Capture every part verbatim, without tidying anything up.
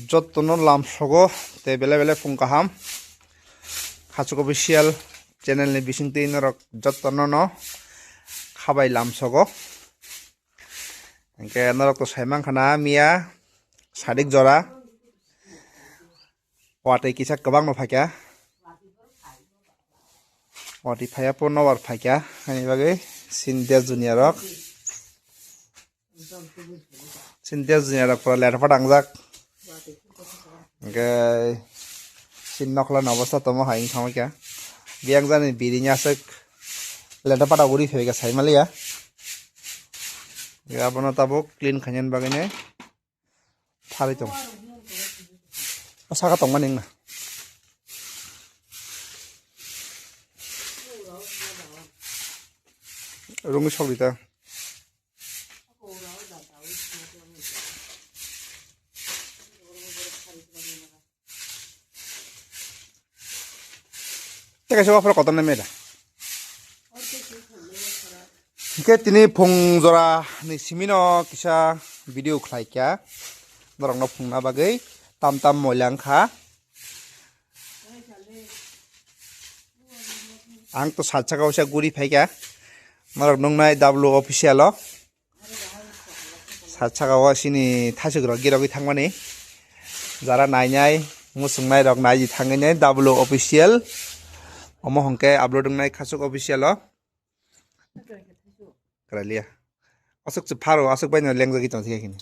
Jottono lamsogo tei belai belai phung kaham. Khachuk Official channel ni bisingtwi norok jottono no khabai lamsogo. Hinkhe norok to saimankha na miya sadik jora watwi kisa kwbangma phaikha. Watwi phaiya po nobar phaikha ani bagwi sini desh duniya rok. Sini desh duniya rok pura letha pha dangjak. Hinkhe sini nokla ni obostha tamo hai wngkha kha. Biyang jani biri ni aswk letha pha da uri phaikha saimaliya. Hinkhe abono tabuk clean khainani bagwi ne phalwi tongo. O saka tongmani wngna. Rungwi sok di ta. Tei kaisa waphar kotor nai meda. Hinkhe tini phung jora ni simi no kisa video khlai kha. Norok no phungna bagwi tam tam moila wngkha. Ang to sat saka o se guri phaikha. Norok nuknai W Official o. Sat saka o sini thasuk rok girogwi thangmani. Jara nainai, muchungnai rok nai thangwi nai W Official. Omo hwnkhe upload wngnai Khachuk Official o. Kwraliya. Aswk se pharo, aswk baino lengjagwi tong thikha kini.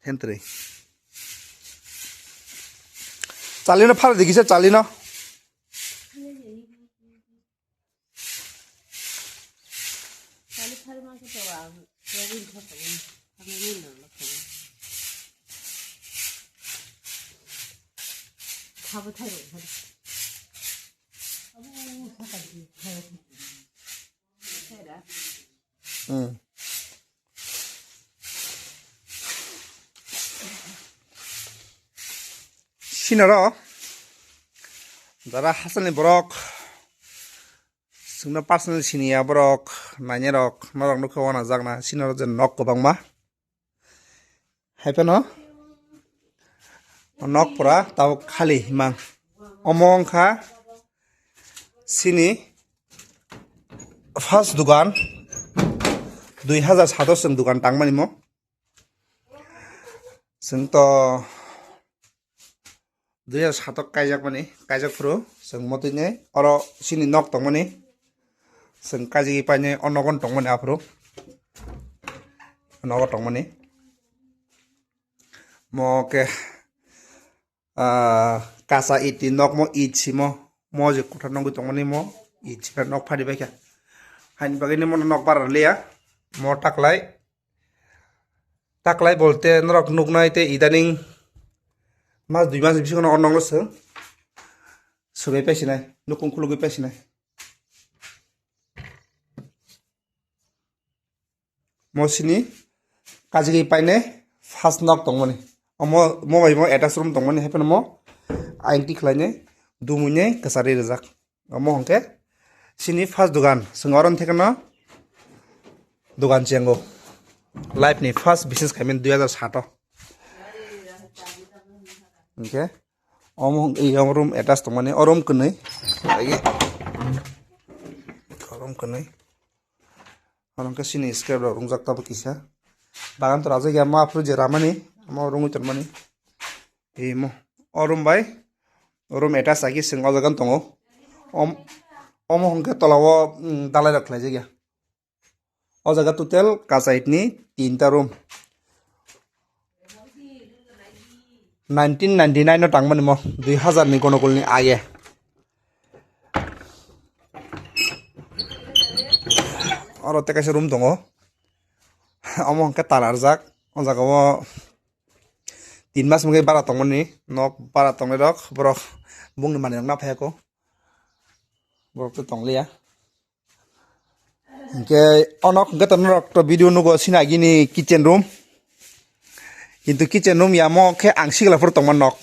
Hentrei. Chalino pharo dikisa chalino. Hmm. Sinaro jara hasalni borok chwngno personal siniya borok nainai rok norok nukha wanajakna sinaro je nok kwbangma. Hai phano nok pura tabuk khali himang. Omo wngkha sini first dugan, dui hazar sato chwng dugan tangmani mo. Chwng to dui hazar sato kaijak mani, kaijak phuru chwng motwi nai oro sini nok tongmani. Chwng kaijagwi painai o nogo tongmani aphuru. Nogo tongmani. Mo khe, ah, kasa iti nok mo it simo. Mo je kotha nogwi tongmani mo it sima nok phari baikha. Haini bagwi nimo nok bara liya. Mo taklai. Taklai bolte norok nuknai tei idaning mas dui mas bisingo no o nokno swng. Swbai paisinai, nukung khulugwi paisinai. Mo sini kajigwi painai first nok tongmani. Omo, mo bai mo attach room tongmani, hai phano mo aingti khlainai, dumui nai kwcharwi rijak. Omo hwnkhe sini first dugan, chwng oro thekno dugan chengo. Life ni first business khaimani dui hazar sato. Hwnkhe omo hwnkhe room attach tongmani, o room kwnwi. Agi o room kwnwi. Oro hwnkhe sini scrap rok rungjak tabuk kisa. Bagan to rajak ya, ma aphuru je ramani, omo rungwi tonmani. Imo, o room bai, o room attach agi chwng o jaga tongo. Om-, omo hwnkhe tola o, mm, dalai rok khlaijak ya. O jaga total kachaitni tinta room. Nineteen ninety nine no tangmani mo, dui hazar ni gonokolni age. Oro tei kaisa room tongo. Omo hwnkhe talarjak. O jaga o tin mas wngwi bara tongmani, nok bara tongnai rok, borok bongni manwi rok naphai ako. Borok to tongliya. Hinkhe o nok hwnkhe to norok to video nugo sini agini kitchen room. Kintu kitchen room ya mo khe ang sigla phuru tongma nok.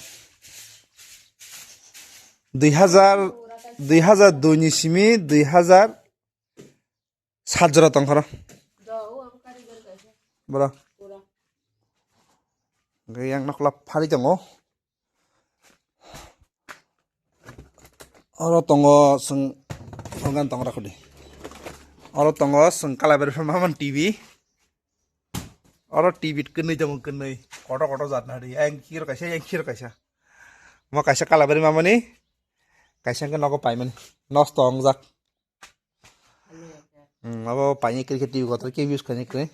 Dui hazar, dui hazar dui ni simi dui hazar Sat jora tong khoro. Bro. Hwnkhe yang nokla phari tongo. Oro tongo chwng, organ tong rakhodi. Oro tongo chwng kalabari pha mamani T V. Oro T V kwnwi tamo kwnwi. Kotor kotor jat nari. Yang kiro kaisa, yang kiro kaisa. Mo kaisa kalabari mamani. Kaisa hwnkhe nogo paimani. Nosto wngjak. Hmm, abo paini kiri khe T V kotor khe use khaini kwrwi.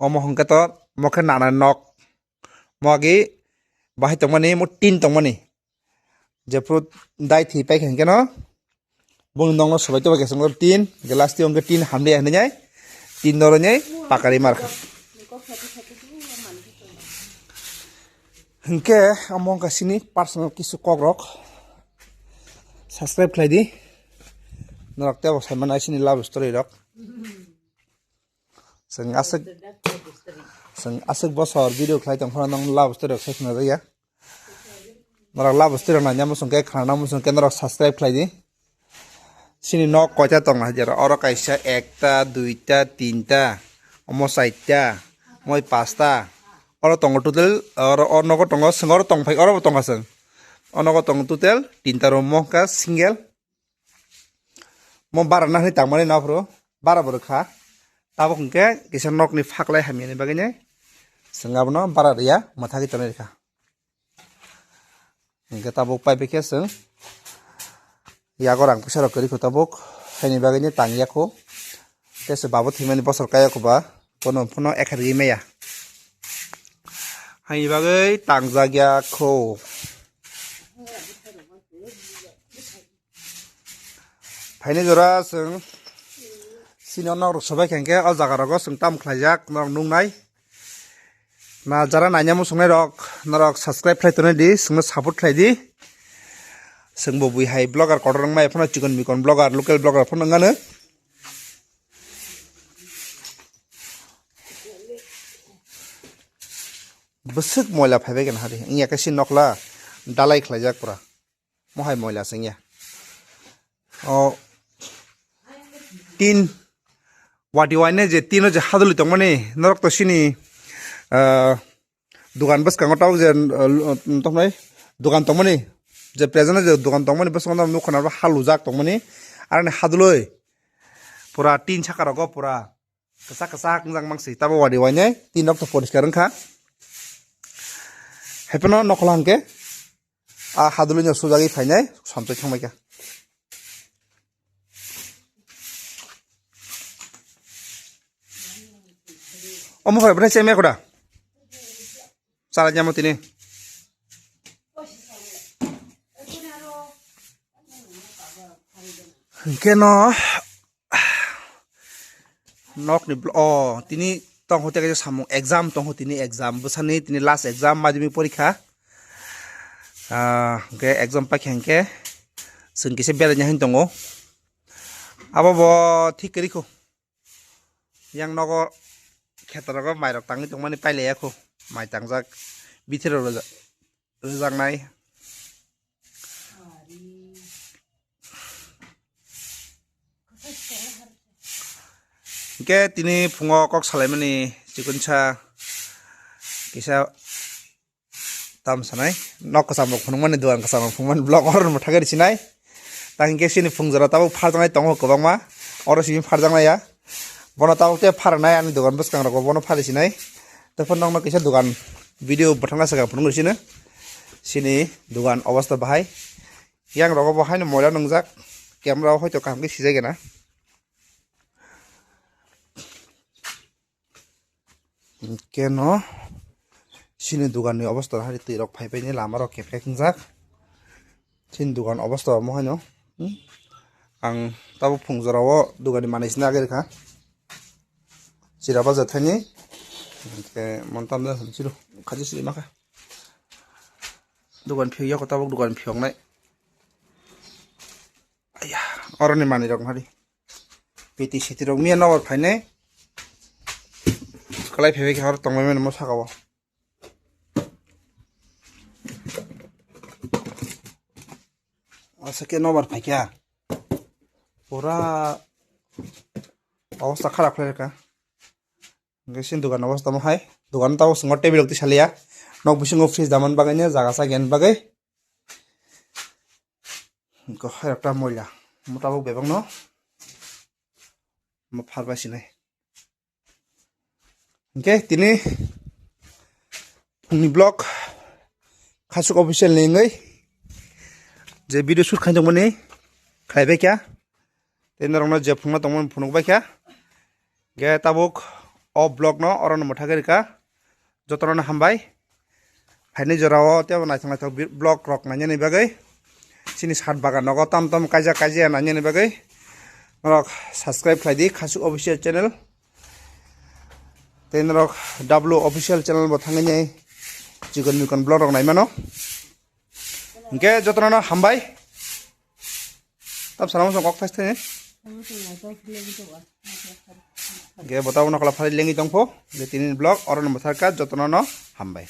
Omo hwnkhe to mo khe nana nok. Mo agi bahai tongmani, mo tin tongmani. Jephru dai thwi pai khe hwnkhe no. Boni nokno swbai toba khe chwng tin, glass ti hwnkhe tin hamli hinwi nai. Tin doro nai pakari mar kha. Hwnkhe omo wngkha chini personal kisu kokrok. Subscribe khlai di. Norok teibo sai mano chini love story rok. Chwng aswk, chwng aswk bosor video khlai tong phano nong love story rok sai khna jakya. Norok love story rok naina muchung khe, khna muchung khe norok subscribe khlai di. Chini nok koita tong hai jera? Oro kaisa ekta, duita, tinta, omo chaita, moi pasta. Oro tongo total, oro, o nogo tongo, chwng oro tong phai, oro bo tongkha chwng. O nogo tongo total tinta room, mo wngkha single. Mo bara nahni tangmani nophru, bara bo rwkha. Tabuk hwnkhe kisa nokni phaklai hamyani bagwino chwng abono bara rwya, mwthagwi tonwi rwkha. Hingke tabuk pai bai khe chwng yago rang puisa rok kwrwi kho tabuk, haini bagwi ni tang ya kho. Tei se babo thwimani bosor kaya kho ba, bono phano ekha rwgwi maya. Haini bagwi tangjak ya kho. Phaini jora chwng sini o nok rok sobai kha, hingke o jaga rogo chwng tamo khlaijak norok nuknai. Na jara naina muchungnai rok, norok subscribe khlai tonwi di, chwngno support khlai di. Chwngbo bui hai vlogger kotor wngmai phano, chikon mikon vlogger, local vlogger phano wngano. Bwswk moila phaibai gana hari, wngya khe si nokla dalai khlaijak pura. Mohai moila se wngya. O tin wati waine je tino je haduli tongmani norok to sini, ah, dukan bwskango tabuk je, ah, tongmani dukan tongmani je present je dukan tongmani bwskango norok nukha na halujak tongmani aroni haduloi pura tin saka rogo pura kwchak kwchak wngjak mangsi tabo wadi wainai tin rok to poriskar wngkha. Haiphano nokhola hwnkhe a hadulino sujagwi phainai somsoi thangbaikha. Omo phai bwthai chemya koda. Chala nyamo tini. Hwnkhe no nokni blo-, o tini tongho tei kaisa samung exam tongho tini exam bwsani tini last exam madhyamik porikha. Ah, hwnkhe exam paikha hwnkhe chwng kisa beraina hin tongo. Abo bo thik kwrwi kho. Yang nogo kheto rogo mai rok tangwi tongmani pailaiya kho. Mai tangjak bithiro rwja-, rwjaknai. Hwnkhe tini phungo kok salaimani chikonsa kisa tam sanai. Nok kwcham rok phunukmani, dogan kwcham rok phunukmani vlog oro no thangwi sinai. Tang hwnkhe chini phungjora tabuk pharjaknai tongo kwbangma. Oro simi pharjaknai ya. Bono tabuk tei pharnai ani dogan bwskang rogo bono phari sinai. Tei phano nokno kisa dogan video bwthangna swkang phunuk sino. Chini dogan obosta bahai. Yang rogo bo haino moila nwngjak. Camera o hoito kaham khe sijai gana. Hwnkhe no chini dogan ni obosta hari twi rok phai phai ni lama rok kep khe wngjak. Chini dogan obosta omo haino. Hmm? Ang tabuk phung jora o dogan ni manwi sina agwi rwkha. Chira baja thaini. Hwnkhe montam da chiro khaji siri makha. Dogan phiyok yako tabuk dogan phiyok nai. Aya, oro ni manwi rok hari. Piti siti rok miya nokbar phainai. Kwlai phaibai khe oro tongbai mani mo saka o. Aswk khe nokbar phaikha. Pura Obosta kharap khlai rwkha. Hwnkhe chini dugan obosta mo hai. Dugan tabuk chwng o table rok tisaliya. Nok bisingo fridge damani bagwi no jaga sa gyan bagwi. Hwnkhe hai rok ta moila. Mo tabuk bebak no. Mo pharbai sinai. Hwnkhe tini phungni vlog Khasuk official ni wngwi je video shoot khainjakmani khlaibai kha. Tei norokno je phunukna tongmani phunukbai kha. Ge tabuk o vlog no orono mwthagwi rwkha. Jotono hambai. Phaini jorao tei naithok naithok bi-, vlog rok nainani bagwi. Chini sat bagan nogo tam tam kaijak kaijaya nainani bagwi. Norok subscribe khlai di Khasuk official channel. Tei norok W official channel bo thangwi nai chikon mikon vlog rok naimano. Hwnkhe jotono hambai. Tam sana mosong kok thai thai. Hwnkhe botabo nokla phari lengwi tongpho. Hwnkhe tini vlog orono mwthakha, jotono no hambai.